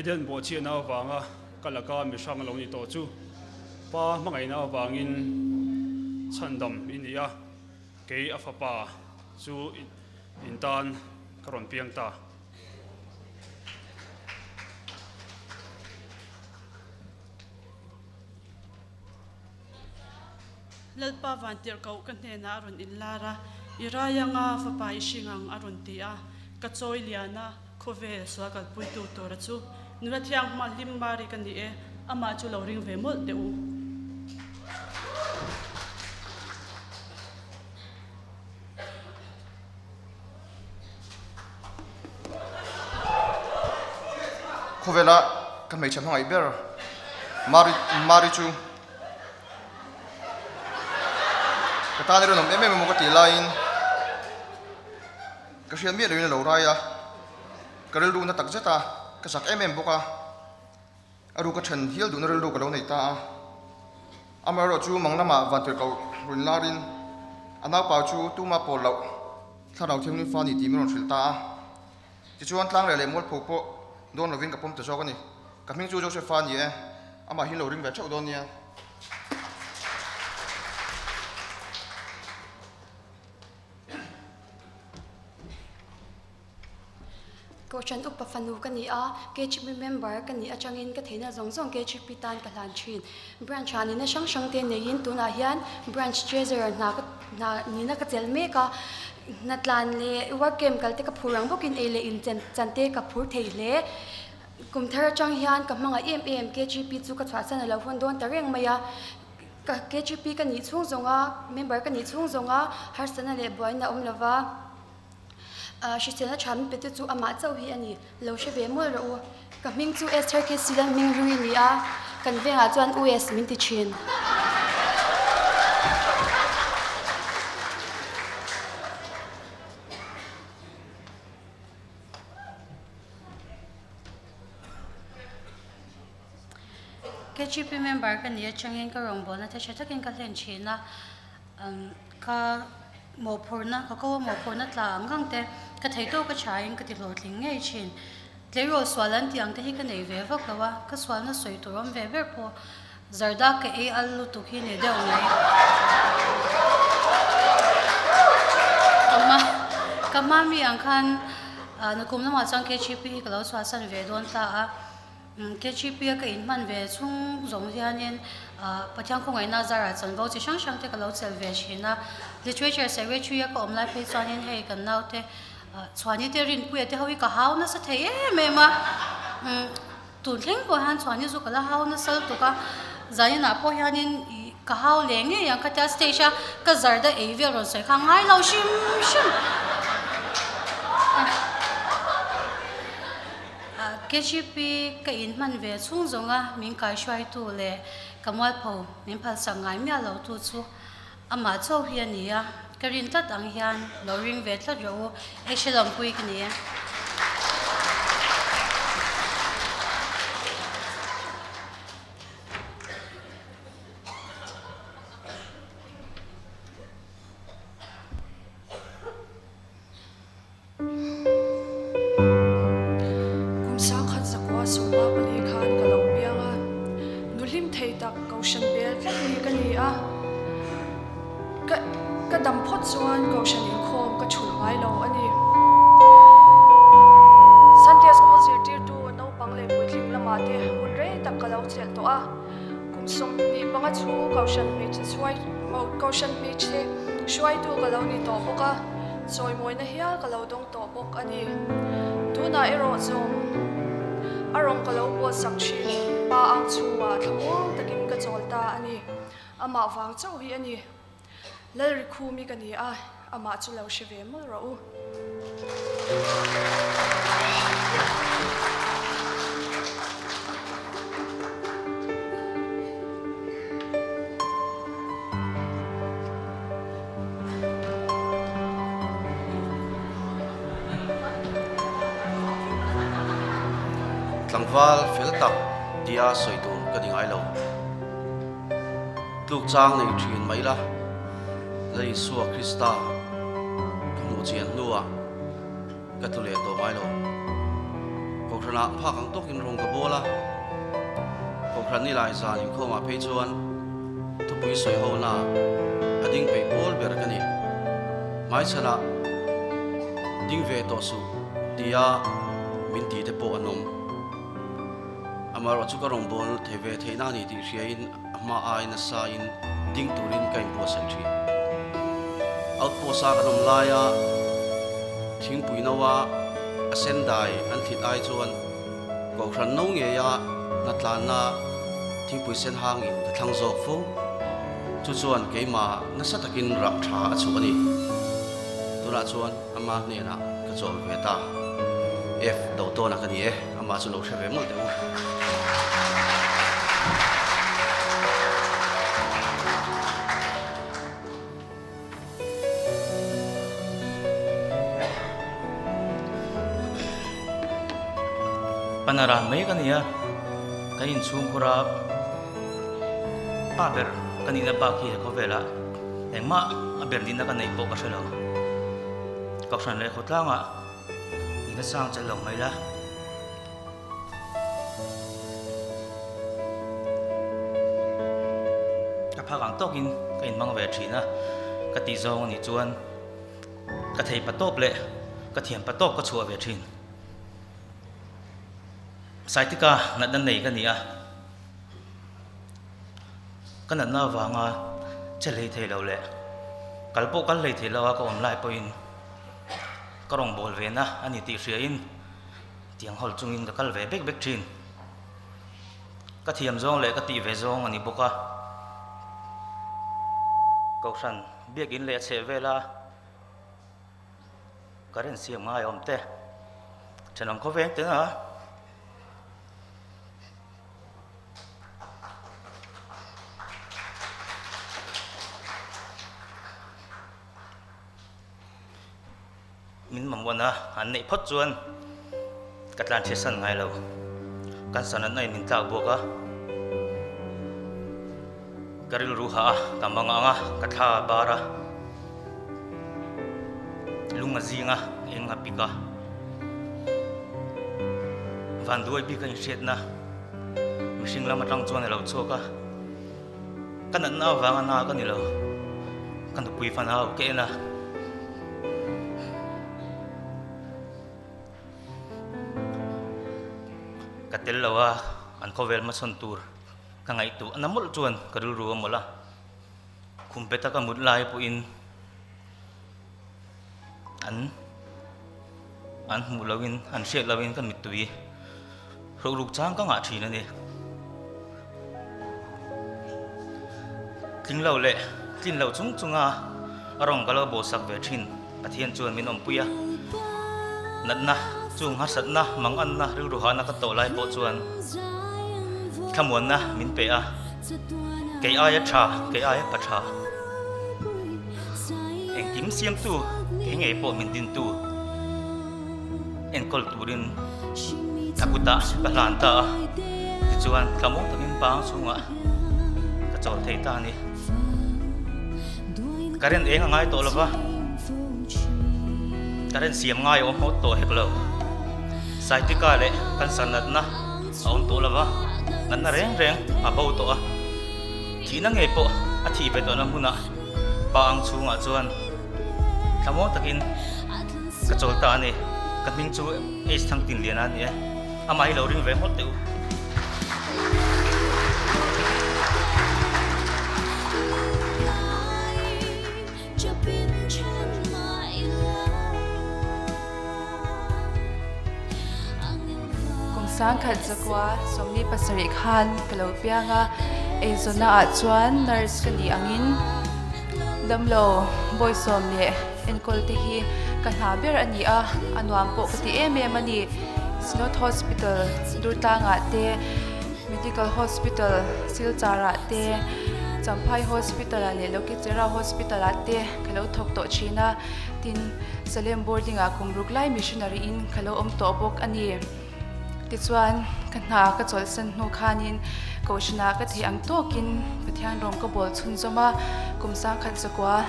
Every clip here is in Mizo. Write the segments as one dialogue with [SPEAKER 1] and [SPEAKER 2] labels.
[SPEAKER 1] Eden bawhchhiatna avanga ka laka mihrang lo ni tawh chu Pa hmangaihna avangin chhandam i ni a, kei a fapa chu in tan ka rawn piang ta.
[SPEAKER 2] Lalpa Vantirhkoh ka hnenah a rawn inlar a, I rai anga fapa i hring ang a rawn ti a, ka chawi lian a, khawvel sual kalpuitu tura chu nula thianghma hlim Mari ka ni e, amah chu lo ring ve mawlh teh u.
[SPEAKER 3] Khawvela ka hmeichhe hmangaih ber Mari Mari chu ka tan erawh nuam em em emaw ka tih laiin ka hriat miah loin a lo rai a, ka rilru na tak zet a, ka zak em em bawk a, a ru ka then hial duhna rilru ka lo nei ta a. Amaherawh chu mang lamah vantirhkoh rawn larin a naupa chu tuma pawl loh thlarau thianghlim fa a ni tih min rawn hrilh ta a. Tichuan tlangreh leh mualpho pawh dawn lovin ka pawm ta zawk a ni. Ka hming chu Joseph-a a ni e, amah hi lo ring ve theuh dawn nia.
[SPEAKER 4] Kohhran upa fanu ka ni a, KHP member ka nih atangin ka theihna zawng zawng KHP tan ka hlan thin. Branch ah nihna hrang hrang te neiin tunah hian Branch Treasurer hna ka hna nihna ka chelh mek a, hnatlan leh work camp kal te ka phur ang bawkin ei leh in chan chan te ka phur thei hle. Kum thar atang hian ka hmangaih em em KHP chu ka chhuahsan a lo hun dawn ta reng mai a, ka KHP ka nih chhung zawnga member ka nih chhung zawnga harsatna leh buaina awm lova. Hriselna tha min pe te chu amah chauh hi a ni. Lo hre ve mawlh rawh u. Ka hming chu Esther K. Silan hming hlui a ni a, kan vengah chuan US min ti thin.
[SPEAKER 5] KGP member ka ni atangin ka rawngbawlna te tha takin ka hlen thin a. Ka mawhphurhna, ka ko a mawhphurhna tla ang ang te, ka thei tawk a thain ka ti hlawhtling ngei thin. Tleirawl sual an tih ang te hi ka nei ve vak lo a, ka sualna sawi tur awm ve ber pawh zarda ka ei al lutuk hi ni deuh mai. Ka hma, ka hma mi ang khan nakum lamah chuan KGP hi ka lo chhuahsan ve dawn ta a. KGP a ka inhman ve chhung zawng hianin Pathian khawngaihna zarah chanvo chi hrang hrang te ka lo chelh ve thin a. Literature Secretary a ka awm lai phei chuanin hei kan naute Chhuani te Rinpuia te ho hi ka hau nasa thei em em a. Tun thleng pawh hian Chhuani chu ka la hau nasa lutuk a. Zaninah pawh hianin ka hau leh ngei ang khatia stage a ka zarda ei vel rawn sawi kha ngai lo hrim hrim. KGP ka inhman ve chhung zawnga min kaihruaitu leh ka mualpho min phalsak ngai miah lo tu chu amah chauh hi a ni a, ka rin tlat ang hian lo ring ve tlat rawh u, Echelon pui ka ni e.
[SPEAKER 2] Kum 1900 sawma pali khan ka lo piang a, nu hlim thei tak Kohhran bel tlat mi ka ni a. Ka ka dam phawt chuan Kohhran inkhawm ka chhulh ngai lo a ni. Sunday School zirtirtu naupang leh puitling lamah te hun rei tak ka lo chelh tawh a. Kum 25 chhung Kohhran hmeichhe chhuai Kohhran hmeichhe hruaitu ka lo ni tawh bawk a. Chawimawina hial ka lo dawng tawh bawk a ni. Tunah erawh zawng a rawn ka lo buatsak thin pa ang chhungah thlamuang takin ka chawl ta a ni. Amah vang chauh hi a ni. Lalrikhumi ka ni a, amah chu lo hre ve mawlh rawh u.
[SPEAKER 6] Tlangval fel tak tia sawi tur ka ni ngai lo. Tluk chang nei thin mai la, Lal Isua Krista ka hmuh chian hnuah ka tlu leh tawh ngai lo. Kohhranah phak ang tawkin rawng ka bawl a, Kohhran ni lai zan inkhawmah phei chuan thupui sawi hona a ding peih pawl ber ka ni. Hmaichhanah ding ve tawh suh tia min ti te pawh an awm. Amaherawh chu ka rawngbâwl thei ve theihna a ni tih hriain a hma ai nasain ding turin ka inbuatsaih thin. Outpost-a kan awm laia thingpui noa a sen dai an thlit ai chuan Kohhran no ngeia hnatlanna thingpui sen hangin ka thlang zawk fo. Chu chuan keimah nasa takin rah tha a chhuah a ni. Tunah chuan ama hnenah ka chawl ve ta. F do tawnah ka ni e. Amah chu lo hre ve mawlh teh u.
[SPEAKER 7] Panara mai ka ni a, kan inchhungkhura pa ber ka nihna bak hi he khawvelah engmah a ber nihna ka neih pawh ka hre lo. Kohhran leh khawtlangah nihna sang chelh lo mai la. Ka phak ang tawkin ka inhmang ve thin a, ka tih zawng a nih chuan ka thei pa tawp leh ka thiam pa tawp ka chhuah ve thin. Saitika natna nei ka ni a, ka natna avanga che hlei thei lo leh kal pawh kal hlei thei lo a ka awm lai pawhin ka rawngbâwl ve na a ni tih hriain Tiang hawl chungin ka kal ve bek bek thin. Ka thiam zawng leh ka tih ve zawng a ni bawk a. Kohhran biakin leh a chheh vela current siam ngai a awm te. Thenawm khawveng te a. Min mamawhna an neih phawt chuan ka tlan chhiatsan ngai lo. Kan sanatna in min tlak buak a, ka rilru hah a, ka mang ang a, ka thla a bar a, lung a zing a, eng a pik a, vanduai bik a inhriatna mihring lam atang chuan a lo chhuak a, ka natna avanga na ka ni lo, ka nupui fanau ka en a. Ka tel lo a, an khawvel hmachhawn tur ka ngaihtuah na mawlh chuan ka rilru a mawlh a, khum peta ka mut lai pawhin an an hmuh loin an hriat loin ka mittui hruk chang ka ngah thin a ni. Tling lo leh tlin lo chung chunga a rawng ka lo bawhsak ve thin Pathian chuan min awmpui a, natna chung harsatna manganna rilru hahna ka tawh lai pawh chuan thlamuanna min pe a, kei aia tha, kei aia pa tha, engkim siamtu kei ngei pawh min dintu enkawl turin a kutah ka hlan ta a, tichuan tlamawng takin pang chhungah ka chawl thei ta a ni. Current eng a ngai tawh lova, current siam ngai a awm hawt tawh hek lo. Saitika leh cancer natna a awm tawh lova, natna reng reng a bo tawh a, thihna ngei pawh a thih ve tawhna hmunah pa ang chhungah chuan tlamawng takin Ka chawl ta a ni. Ka hming chu Ace Thangtinliana a ni e. Amah hi lo ring ve ngawt teh u.
[SPEAKER 8] Kum sangkhat zakua 27 khan ka lo piang a, eizawnna ah chuan nurse ka nih angin damlo bawisawm leh Enkawl te hi ka hna ber a ni a, a nuam pawh ka ti em em a ni. Synod Hospital Durtlangah te, Medical Hospital Silchar-ah te, Champhai Hospital-ah leh Lokichera Hospital-ah te ka lo thawk tawh thin a, tin Salem Boarding-ah kum ruk lai missionary in ka lo awm tawh bawk a ni. Tichuan, ka hna ka chawlhsan hnu khanin Kohhranah ka theih ang tawkin Pathian rawng ka bawl chhunzawm a, kum 10,000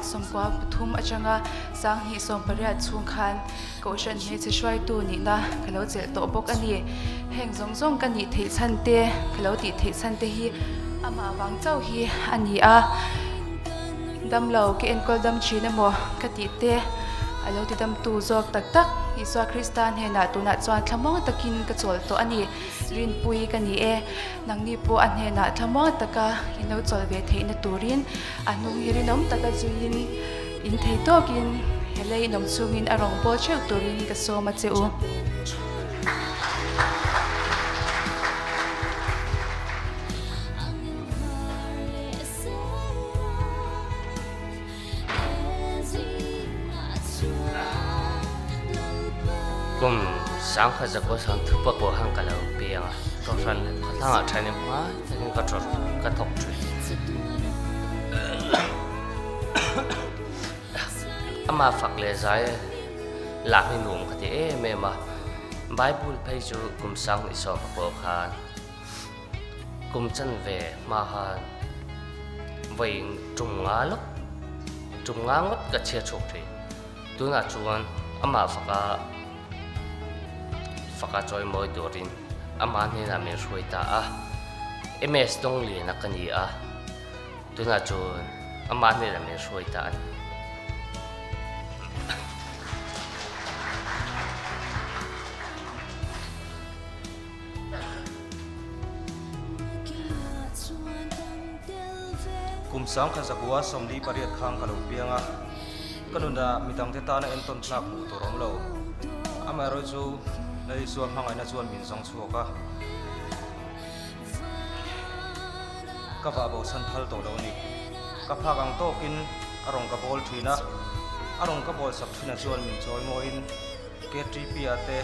[SPEAKER 8] 193 atanga 2018 chhung khan Kohhran hmeichhe hruaitu nihna ka lo chelh tawh bawk a ni. Heng zawng zawng ka nih theih chhan te, ka lo tih theih chhan te hi amah vang chauh hi a ni a. Damlo ka enkawl dam thin emaw ka tih te a lo ti damtu zawk tak tak Isua Krista hnenah tunah chuan thlamuang takin ka chawl tawh a ni. Rinpui ka ni e, nangni pawh a hnenah thlamuang taka in lo chawl ve theihna turin a hnung hi rinawm taka zuiin in thei tawkin he lei inawm chungin a rawn bawl theuh turin ka sawm a che u.
[SPEAKER 9] Kum sangkhat zakua sang thupa pawh han ka lo piang a, kohhran leh khawthlangah thanem ngai takin ka tawrh ka thawk thin. Amah fak leh zai lak hi nuam ka ti em em a, Bible phei chu kum 20 pawh khan Kum chanve hma khan vawi tum nga lawk, tum nga ngawt ka chhiat chhuak thin. Tunah chuan amah faka faka chawimawi turin amah hnenah min hruai ta a. MS Dawngliana ka ni a, tunah chuan amah hnenah min hruai ta a ni.
[SPEAKER 10] Kum 10,000 48 khang ka lo piang a, ka nunah midangte tana entawn tlak hmuh tur awm lo. Amaherawhchu chu Lalisua hmangaihna chuan min zawng chhuak a, ka vah bosan phal tawh lo a ni. Ka phak ang tawkin a rawn ka bawl thin a, a rawn ka bawl sak thinah chuan min chawi mawiin KTP-ah te,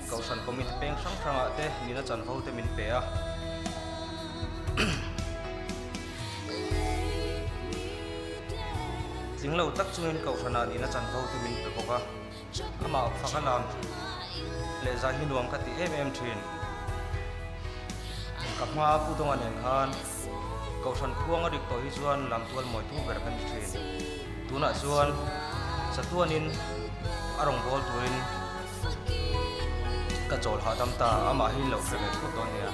[SPEAKER 10] Kohhran committee peng hrang hrangah te nina chanvo te min pe a. Tling lo tak chungin Kohhranah nina chanvo te min pe bawk a. Amah fak a lam leh zai hi nuam ka ti em em thin. Ka hma Pu Dawnga nen khan Kohhran khuang a rik tawh hi chuan lamtual mawitu ber kan ni thin. Tunah chuan chatuanin a rawngbâwl turin Ka chawl hahdam ta, amah hi lo hre ve phut dawn nia.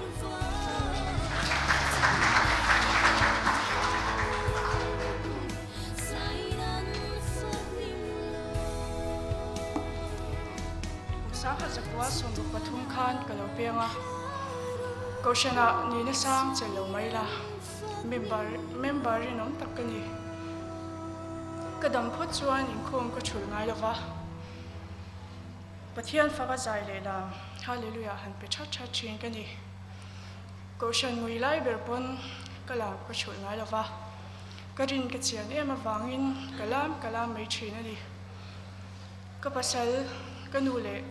[SPEAKER 2] Sangha zakua 13 khan ka lo piang a, Kohhranah nihna sang chelh lo mai la, member member rinawm tak ka ni. Ka dam phawt chuan inkhawm ka thulh ngai lo va. Pathian faka zai leh lam Hallelujah han pe that that thin ka ni. Kohhran ngui lai ber pawn ka lam ka chhulh ngai lova, ka rin ka chian em avangin ka lam ka lam mai thin a ni. Ka pasal, ka nu leh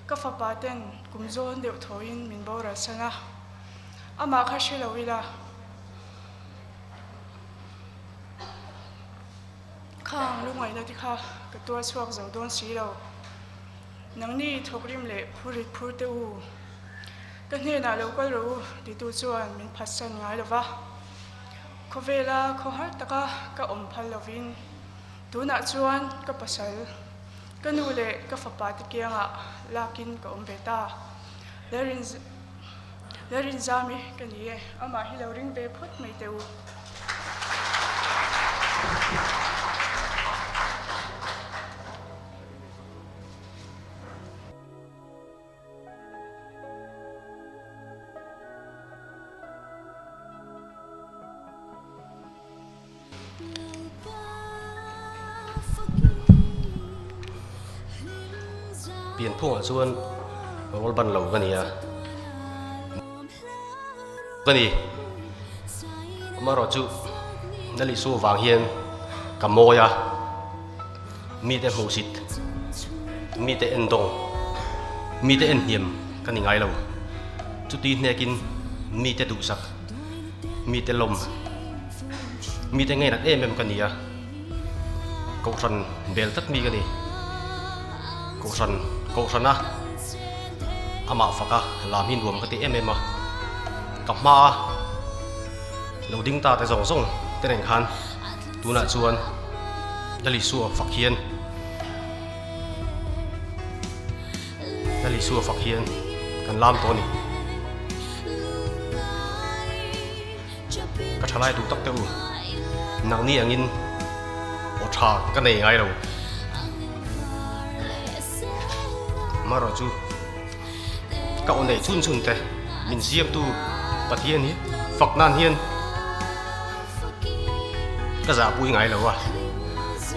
[SPEAKER 2] ka fapa ten kum zawn deuh thawiin min boral san a, amah kha hre lo ila. Khang lungaihna te kha ka tuar chhuak zo dawn si lo. Nangni thawkrim leh phurit phur te u, ka hnenah lo kal rawh u titu chuan min phatsan ngai lo va. Khawvela khawhar taka ka awm phal lovin tunah chuan ka pasal, ka nu leh ka fapa te kiangah lakin ka awm ve ta. Lalrinzami ka ni e, amah hi lo ring ve phawt mai teh u.
[SPEAKER 11] Pianphungah chuan rawl ban lo ka ni a, ka ni. Amaherawhchu Nalisu vang hian ka mawi a, mite hmuhsit, mite endawng, mite enhniam ka ni ngai lo. Chuti hnekin mite duhsak. Mite lawm, mite ngei nat em em ka ni a, Kohhran bel tlat mi ka ni. Kohhran, Kohhrana Amah faka lam hi nuam ka ti em em a, ka hmaa lo ding ta te zawng zawng te nen khan tunah chuan Lal Isua fak hian Lal Isua fak hian kan lam tawh a ni. Ka thalai duh tak teh u, nangni angin aw tha ka nei ngai lo. Amaherawh chu ka aw neih chhun chhun te min siamtu Pathian hi fak nan hian ka zahpui ngai lo a,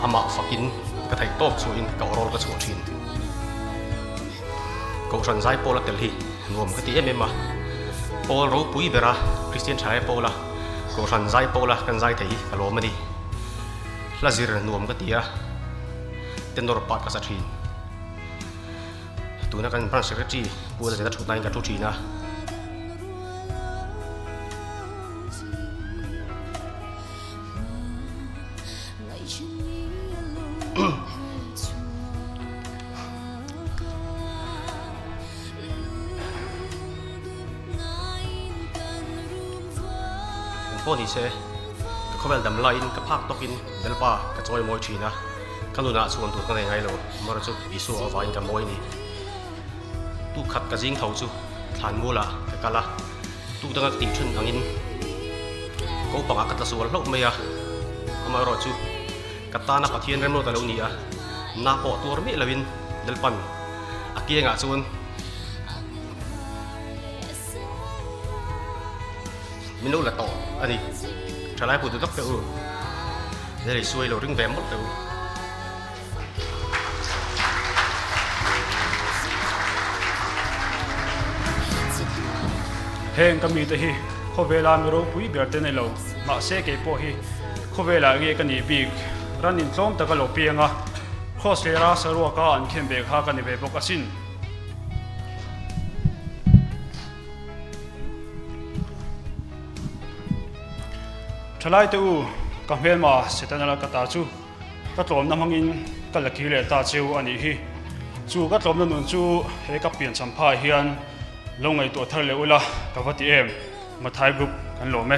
[SPEAKER 11] amah fakin ka theih tawp chhuahin ka aw rawl ka chhuah thin. Kohhran zai pawl a tel hi nuam ka ti em em a, pawl ropui bera Kristian thalai pawla Kohhran zai pawla kan zai thei hi ka lawm a ni. Hla zir nuam ka ti a, tenor part ka sa thin. Tuna kan branch secretary Pu Zena thutnain ka thu thin a. Engpawh ni se, ka khawvel dam laiin ka phak tawkin Lalpa ka chawi mawi thin a, ka nunah chhuan tur ka nei ngai lo, mara chu Isua avangin ka mawi a ni. Tu khat ka zing tho chu thlan mualah ka kal a, tu danga ka tih then angin ko pangah ka tla sual hlauh mai a, amaherawh chu ka tana Pathian remruat a lo ni a, na pawh tuar miah loin Lalpan a kiangah chuan min lo la tawh a ni. Thalai pui duh tak teh u, Lei suai lo ring ve mawlh teh u.
[SPEAKER 1] Heng ka mite hi khawvela mi ropui ber te nei lo, mahse kei pawh hi khawvelah nge ka nih bik, ran intlawm taka lo piang a, Kraws lera saruaka an khen ve kha ka ni ve bawk asin. Thalaite u, ka hmelma Setana la ka ta chu. Ka tlawmna hmangin ka la kir leh ta cheu a nih hi. Chu ka tlawmna nun chu he ka pian champhaah hian lo ngaihtuah thar leh ula ka va ti em? Mathai Group kan lawm e.